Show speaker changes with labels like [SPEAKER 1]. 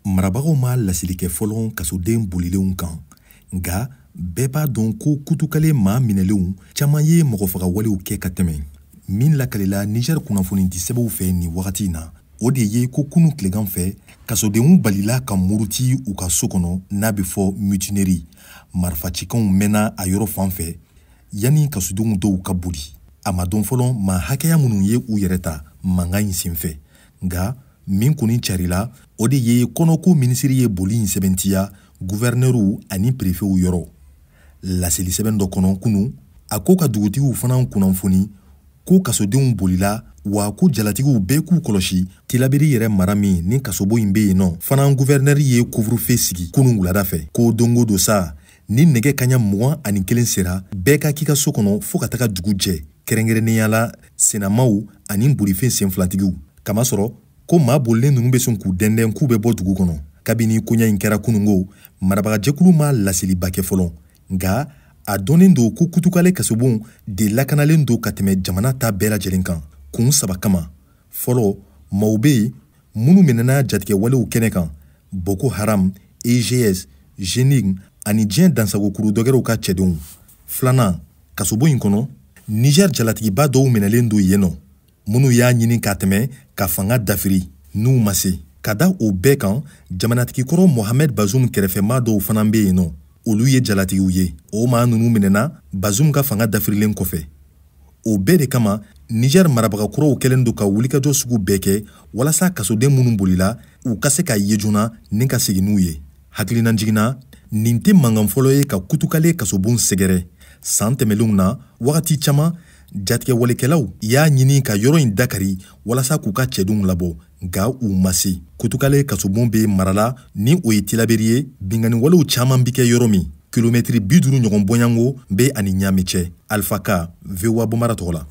[SPEAKER 1] Marabagaw ma laseli kɛ fɔlɔ kasoden bolilenw kan, nka bɛɛ b'a dɔn ko Kutukale maa minɛlenw caman ye mɔgɔfagawalew kɛ ka tɛmɛ. Min lakalila Niger kunnafonidisɛbɛnw fɛ nin wagati in na, o de ye ko kunu tilegan fɛ, kasodenw balila ka muruti u ka so kɔnɔ n'a bɛ fɔ mutinerie. Marifacikanw mɛnna a yɔrɔ fan fɛ yanni kasodenw dɔw ka boli. A ma dɔn fɔlɔ maa hakɛya minnu ye u yɛrɛ ta mankan in senfɛ, nka min kɔni carila, o de ye kɔnɔko minisiri ye boli in sɛbɛntiya guvɛrinɛriw ani perefew yɔrɔ. Laseli sɛbɛn dɔ kɔnɔ kunu, a ko ka dugutigiw fana kunnafoni ko kasodenw bolila, wa ko jalatigiw bɛɛ k'u kɔlɔsi. Tilaberi yɛrɛ mara min ni kasobon in bɛ yen nɔ fana, guvɛrinɛri ye couvre-feu sigi kunun wulada fɛ, ko don o don sa, ni nɛgɛ kaɲa 21 sera, bɛɛ ka k'i ka so kɔnɔ fo ka taga dugu jɛ, kɛrɛnkɛrɛnnenya la sennamaw ani bolifɛn senfilatigiw, kamasɔrɔ ko maa bolilen ninnu bɛ sɔn k'u dɛndɛn k'u bɛ bɔ dugu kɔnɔ. Kabini koɲa in kɛra kunungo, marabagajɛkulu ma laseliba kɛ fɔlɔ, nka a dɔnnen don ko Kutukale kasobon de lakanalen don ka tɛmɛ jamana ta bɛɛ lajɛlen kan kun saba kama. Fɔlɔ, maaw bɛ yen minnu minɛna jatigɛwalew kɛnɛ kan, Boko Haram, EGS, JNIM ani diɲɛ dansagokuru dɔgɛrɛw ka cɛdenw. Filanan, kasobon in kɔnɔ, Niger jalatigiba dɔw minɛlen don yen nɔ, minnu y'a ɲini ka tɛmɛ ka fanga dafiri n'u ma se. Ka da o bɛɛ kan, jamanatigikɔrɔ Mohamed Bazoum kɛrɛfɛmaa dɔw fana bɛ yen nɔ, olu ye jalatigiw ye. O maa ninnu minɛna Bazoum ka fanga dafirilen kɔfɛ. O bɛɛ de kama, Niger marabagakuraw kɛlen don ka wulikajɔ sugu bɛɛ kɛ walasa kasoden minnu bolila, u ka se ka ye joona ni ka segin n'u ye. Hakilina jiginna, nin tɛ mankan fɔlɔ ye ka Kutukale kasobon sɛgɛrɛ. San tɛmɛlenw na, wagati caman jatigɛwalekɛlaw y'a ɲini ka yɔrɔ in dakari walasa k'u ka cɛdenw labɔ, nka u ma se. Kutukale kasobon bɛ marala ni o ye Tilaberi ye, binkanniwalew caman bi kɛ yɔrɔ min, kilomɛtiri 50 ɲɔgɔn bɔɲango bɛ ani Ɲame cɛ. Alpha Ka, VOA Bambara tɔgɔ la.